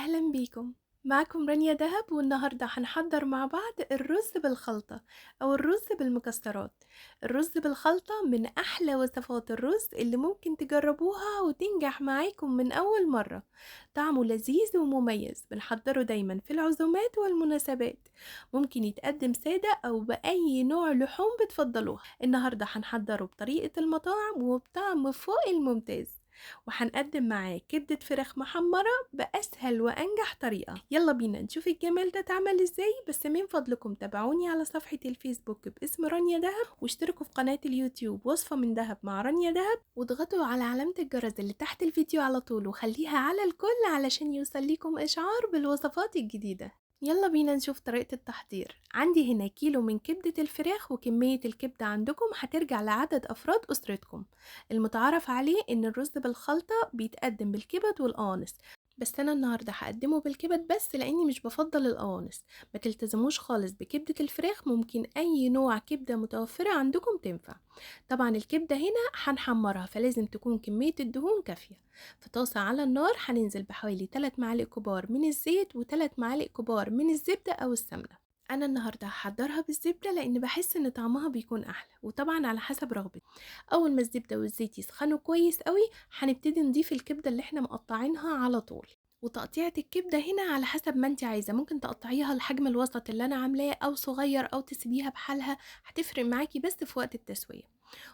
أهلا بيكم، معكم رانيا دهب، والنهاردة هنحضر مع بعض الرز بالخلطة أو الرز بالمكسرات. الرز بالخلطة من أحلى وصفات الرز اللي ممكن تجربوها وتنجح معاكم من أول مرة. طعمه لذيذ ومميز، بنحضره دايما في العزومات والمناسبات، ممكن يتقدم سادة أو بأي نوع لحوم بتفضلوها. النهاردة هنحضره بطريقة المطاعم وبطعم فوق الممتاز، وهنقدم معاه كبدة فراخ محمرة بأسهل وأنجح طريقة. يلا بينا نشوف الجمال ده اتعمل ازاي. بس من فضلكم تابعوني على صفحة الفيسبوك باسم رانيا دهب، واشتركوا في قناة اليوتيوب وصفة من دهب مع رانيا دهب، واضغطوا على علامة الجرس اللي تحت الفيديو على طول وخليها على الكل علشان يوصل لكم إشعار بالوصفات الجديدة. يلا بينا نشوف طريقة التحضير. عندي هنا كيلو من كبدة الفراخ، وكمية الكبدة عندكم هترجع لعدد أفراد أسرتكم. المتعارف عليه إن الرز بالخلطة بيتقدم بالكبد والقوانص، بس أنا النهاردة هقدمه بالكبد بس لأني مش بفضل القوانص. ما تلتزموش خالص بكبدة الفراخ، ممكن أي نوع كبدة متوفرة عندكم تنفع. طبعا الكبدة هنا هنحمرها، فلازم تكون كمية الدهون كافية. في طاسة على النار هننزل بحوالي 3 معالق كبار من الزيت و3 معالق كبار من الزبدة أو السمنة. أنا النهاردة هحضرها بالزبدة لأن بحس إن طعمها بيكون أحلى، وطبعا على حسب رغبتك. أول ما الزبدة والزيت يسخنوا كويس قوي هنبتدي نضيف الكبدة اللي احنا مقطعينها على طول. وتقطيعة الكبدة هنا على حسب ما انت عايزة، ممكن تقطعيها الحجم الوسط اللي أنا عاملاه أو صغير، أو تسيبيها بحالها، هتفرق معاكي بس في وقت التسوية.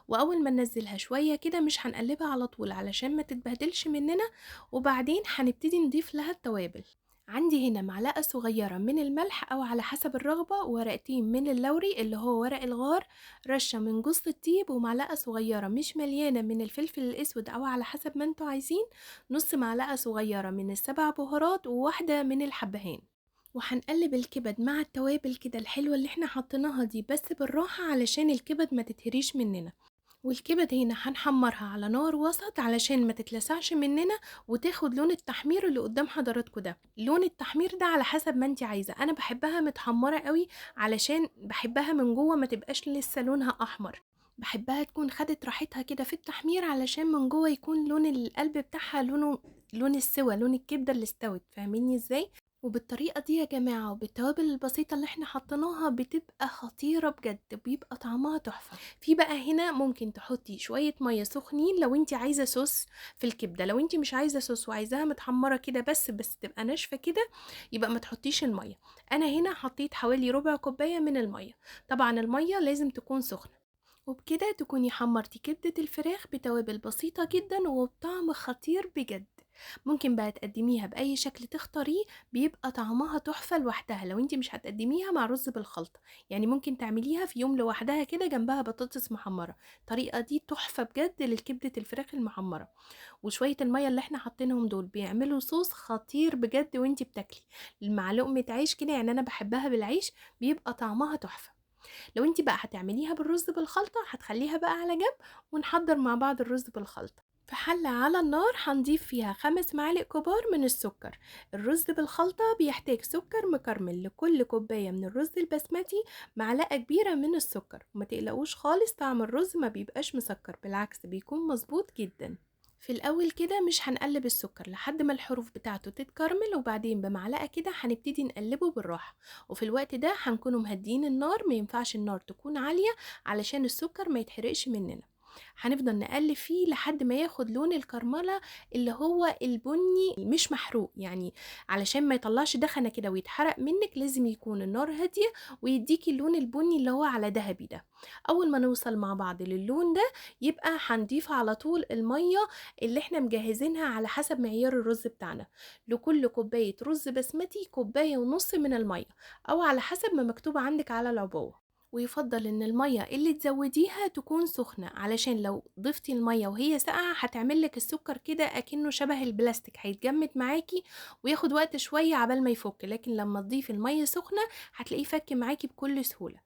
وأول ما ننزلها شوية كده مش هنقلبها على طول علشان ما تتبهدلش مننا، وبعدين هنبتدي نضيف لها التوابل. عندي هنا معلقة صغيرة من الملح أو على حسب الرغبة، ورقتين من اللوري اللي هو ورق الغار، رشة من جوز الطيب، ومعلقة صغيرة مش مليانة من الفلفل الأسود أو على حسب ما انتوا عايزين، نص معلقة صغيرة من السبع بهارات، وواحدة من الحبهان. وهنقلب الكبد مع التوابل كده الحلوة اللي احنا حطيناها دي، بس بالراحة علشان الكبد ما تتهريش مننا. والكبد هنا هنحمرها على نار وسط علشان ما تتلسعش مننا وتاخد لون التحمير اللي قدام حضراتكم ده. لون التحمير ده على حسب ما انت عايزه، انا بحبها متحمره قوي علشان بحبها من جوه ما تبقاش لسه لونها احمر، بحبها تكون خدت راحتها كده في التحمير علشان من جوه يكون لون القلب بتاعها لونه لون السوى، لون الكبده اللي استوت، فاهميني ازاي؟ وبالطريقة دي يا جماعة وبالتوابل البسيطة اللي احنا حطيناها بتبقى خطيرة بجد، بيبقى طعمها تحفة. في بقى هنا ممكن تحطي شوية مية سخنين لو انت عايزة صوص في الكبدة. لو انت مش عايزة صوص وعايزاها متحمرة كده بس تبقى ناشفة كده، يبقى ما تحطيش المية. انا هنا حطيت حوالي ربع كوباية من المية، طبعا المية لازم تكون سخنة. وبكده تكوني حمرتي كبدة الفراخ بتوابل بسيطة جدا وبطعم خطير بجد. ممكن بقى تقدميها بأي شكل تختاريه، بيبقى طعمها تحفة لوحدها. لو انت مش هتقدميها مع رز بالخلطة، يعني ممكن تعمليها في يوم لوحدها كده جنبها بطاطس محمرة. الطريقة دي تحفة بجد للكبدة الفراخ المحمرة. وشوية المية اللي احنا حاطينهم دول بيعملوا صوص خطير بجد وانت بتاكلي مع لقمة عيش كده، يعني انا بحبها بالعيش، بيبقى طعمها تحفة. لو انت بقى هتعمليها بالرز بالخلطة هتخليها بقى على جنب، ونحضر مع بعض الرز بالخلطة. في حلة على النار هنضيف فيها 5 معالق كبار من السكر. الرز بالخلطة بيحتاج سكر مكرمل، لكل كوباية من الرز البسمتي معلقة كبيرة من السكر. وما تقلقوش خالص، طعم الرز ما بيبقاش مسكر، بالعكس بيكون مظبوط جدا. في الأول كده مش هنقلب السكر لحد ما الحروف بتاعته تتكرمل، وبعدين بمعلقة كده هنبتدي نقلبه بالراحة. وفي الوقت ده هنكونوا مهديين النار، ما ينفعش النار تكون عالية علشان السكر ما يتحرقش مننا. هنفضل نقلب فيه لحد ما ياخد لون الكرملة اللي هو البني مش محروق، يعني علشان ما يطلعش دخنة كده ويتحرق منك لازم يكون النار هادية ويديكي اللون البني اللي هو على ذهبي ده. اول ما نوصل مع بعض للون ده يبقى هنضيف على طول المية اللي احنا مجهزينها على حسب معيار الرز بتاعنا. لكل كوباية رز بسمتي كوباية ونص من المية، او على حسب ما مكتوب عندك على العبوة. ويفضل ان المية اللي تزوديها تكون سخنة، علشان لو ضفتي المية وهي ساقعة هتعمل لك السكر كده اكنه شبه البلاستيك، هيتجمد معاكي وياخد وقت شوية عبال ما يفك. لكن لما تضيفي المية سخنة هتلاقيه فك معاكي بكل سهولة.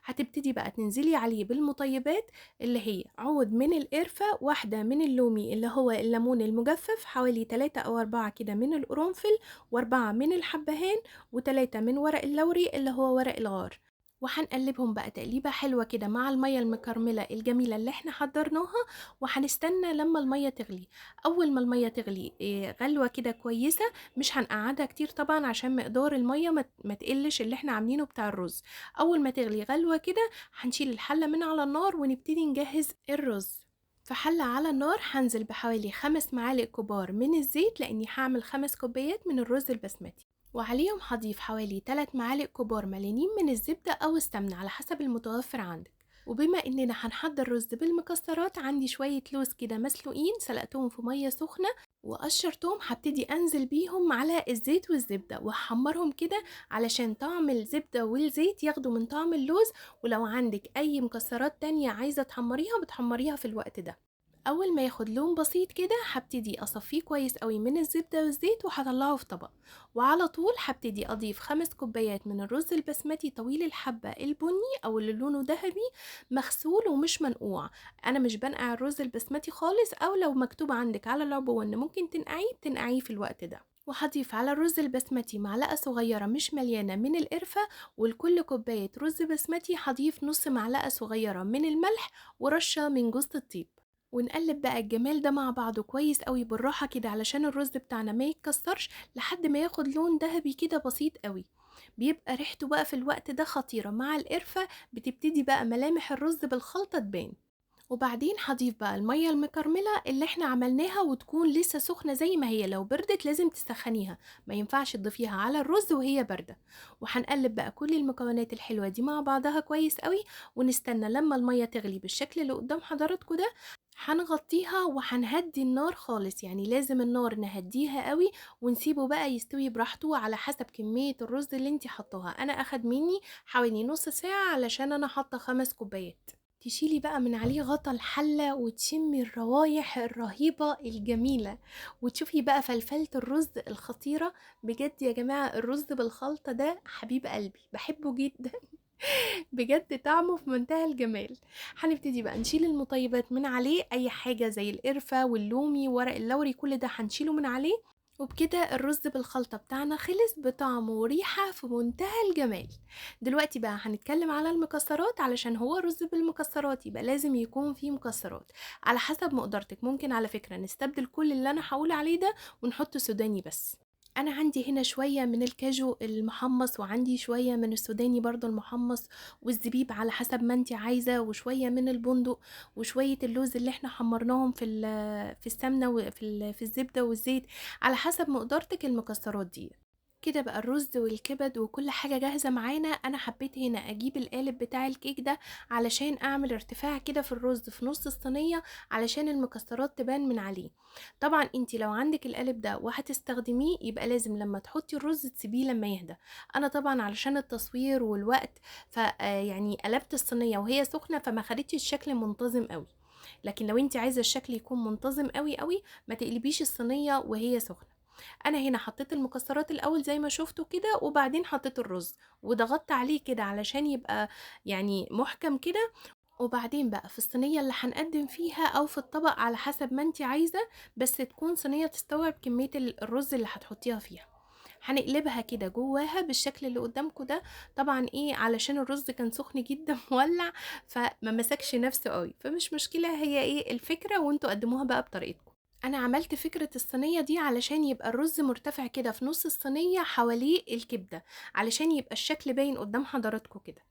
هتبتدي بقى تنزلي عليه بالمطيبات اللي هي عود من القرفة، واحدة من اللومي اللي هو الليمون المجفف، حوالي 3 أو 4 كده من القرنفل، و4 من الحبهان، و3 من ورق اللوري اللي هو ورق الغار. وهنقلبهم بقى تقليبة حلوة كده مع المية المكرملة الجميلة اللي احنا حضرناها، وهنستنى لما المية تغلي. اول ما المية تغلي غلوة كده كويسة، مش هنقعدها كتير طبعا عشان مقدار المية ما تقلش اللي احنا عاملينه بتاع الرز. اول ما تغلي غلوة كده هنشيل الحلة من على النار ونبتدي نجهز الرز. في حلة على النار هنزل بحوالي 5 معالق كبار من الزيت، لاني هعمل 5 كوبايات من الرز البسمتي، وعليهم هضيف حوالي 3 معالق كبار مليانين من الزبدة أو السمنة على حسب المتوفر عندك. وبما إننا هنحضر رز بالمكسرات، عندي شوية لوز كده مسلوقين سلقتهم في مية سخنة وقشرتهم، هبتدي أنزل بيهم على الزيت والزبدة وهحمرهم كده علشان طعم الزبدة والزيت ياخدوا من طعم اللوز. ولو عندك أي مكسرات تانية عايزة تحمريها بتحمريها في الوقت ده. اول ما ياخد لون بسيط كده هبتدي اصفيه كويس قوي من الزبدة والزيت وهطلعه في طبق. وعلى طول هبتدي اضيف 5 كوبايات من الرز البسمتي طويل الحبة البني او اللي لونه ذهبي، مغسول ومش منقوع. انا مش بنقع الرز البسمتي خالص، او لو مكتوب عندك على العبوة ان ممكن تنقعيه بتنقعيه في الوقت ده. وهضيف على الرز البسمتي معلقة صغيرة مش مليانة من القرفة، ولكل كوباية رز بسمتي هضيف نص معلقة صغيرة من الملح ورشة من جوز الطيب. ونقلب بقى الجمال ده مع بعضه كويس قوي بالراحة كده علشان الرز بتاعنا ما يتكسرش، لحد ما ياخد لون ذهبي كده بسيط قوي. بيبقى ريحته بقى في الوقت ده خطيرة، مع القرفة بتبتدي بقى ملامح الرز بالخلطة تبان. وبعدين هضيف بقى المية المكرملة اللي احنا عملناها، وتكون لسه سخنة زي ما هي، لو بردت لازم تسخنيها، ما ينفعش تضيفيها على الرز وهي باردة. وهنقلب بقى كل المكونات الحلوة دي مع بعضها كويس قوي، ونستنى لما المية تغلي بالشكل اللي قدام حضراتكم ده. هنغطيها وهنهدي النار خالص، يعني لازم النار نهديها قوي ونسيبه بقى يستوي براحته على حسب كمية الرز اللي انتي حطاها. انا اخد مني حوالي نص ساعة علشان انا حاطة 5 كوبايات. تشيلي بقى من عليه غطا الحلة وتشمي الروايح الرهيبة الجميلة، وتشوفي بقى فلفلة الرز الخطيرة. بجد يا جماعة الرز بالخلطة ده حبيب قلبي، بحبه جدا بجد، طعمه في منتهى الجمال. هنبتدي بقى نشيل المطيبات من عليه، اي حاجة زي القرفة واللومي وورق اللوري كل ده هنشيله من عليه. وبكده الرز بالخلطة بتاعنا خلص بطعم وريحة في منتهى الجمال. دلوقتي بقى هنتكلم على المكسرات، علشان هو رز بالمكسرات يبقى لازم يكون فيه مكسرات على حسب مقدرتك. ممكن على فكرة نستبدل كل اللي انا هقول عليه ده ونحط سوداني بس. انا عندي هنا شوية من الكاجو المحمص، وعندي شوية من السوداني برضو المحمص، والزبيب على حسب ما انت عايزة، وشوية من البندق، وشوية اللوز اللي احنا حمرناهم في السمنة وفي في الزبدة والزيت، على حسب مقدرتك المكسرات دي. كده بقى الرز والكبد وكل حاجة جاهزة معانا. انا حبيت هنا اجيب القالب بتاع الكيك ده علشان اعمل ارتفاع كده في الرز في نص الصينية علشان المكسرات تبان من عليه. طبعا انتي لو عندك القالب ده وهتستخدميه يبقى لازم لما تحطي الرز تسيبيه لما يهدى. انا طبعا علشان التصوير والوقت يعني قلبت الصينية وهي سخنة فما خدتش الشكل منتظم قوي، لكن لو انتي عايزة الشكل يكون منتظم قوي قوي ما تقلبيش الصينية وهي سخنة. انا هنا حطيت المكسرات الاول زي ما شفتوا كده، وبعدين حطيت الرز وضغطت عليه كده علشان يبقى يعني محكم كده. وبعدين بقى في الصينية اللي هنقدم فيها او في الطبق على حسب ما انت عايزة، بس تكون صينية تستوعب كمية الرز اللي هتحطيها فيها. هنقلبها كده جواها بالشكل اللي قدامكم ده. طبعا علشان الرز كان سخن جدا مولع فما مسكش نفسه قوي، فمش مشكلة، هي الفكرة وانتوا قدموها بقى بطريقتكم. انا عملت فكرة الصينية دي علشان يبقى الرز مرتفع كده في نص الصينية حواليه الكبدة، علشان يبقى الشكل باين قدام حضراتكم كده.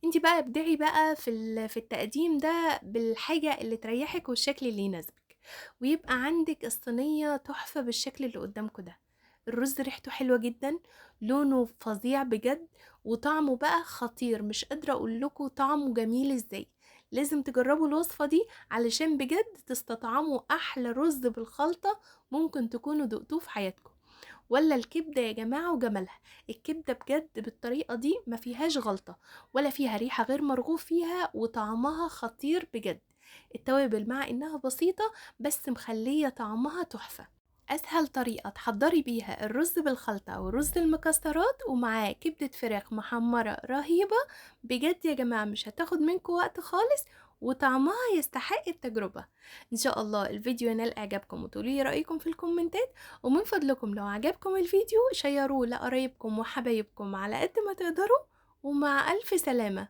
انتي بقى ابدعي بقى في التقديم ده بالحاجة اللي تريحك والشكل اللي يناسبك، ويبقى عندك الصينية تحفة بالشكل اللي قدامكم ده. الرز ريحته حلوة جدا، لونه فظيع بجد، وطعمه بقى خطير، مش قادرة اقول لكم طعمه جميل ازاي. لازم تجربوا الوصفة دي علشان بجد تستطعموا احلى رز بالخلطة ممكن تكونوا دقتوه في حياتكم. ولا الكبدة يا جماعة وجمالها، الكبدة بجد بالطريقة دي ما فيهاش غلطة ولا فيها ريحة غير مرغوب فيها، وطعمها خطير بجد. التوابل مع انها بسيطة بس مخلية طعمها تحفة. اسهل طريقة تحضري بيها الرز بالخلطة او رز المكسرات ومعاه كبدة فراخ محمرة رهيبة بجد يا جماعة، مش هتاخد منكم وقت خالص وطعمها يستحق التجربة. ان شاء الله الفيديو ينال اعجابكم وتقولوا لي رأيكم في الكومنتات، ومن فضلكم لو عجبكم الفيديو شيروه لقرايبكم وحبايبكم على قد ما تقدروا، ومع ألف سلامة.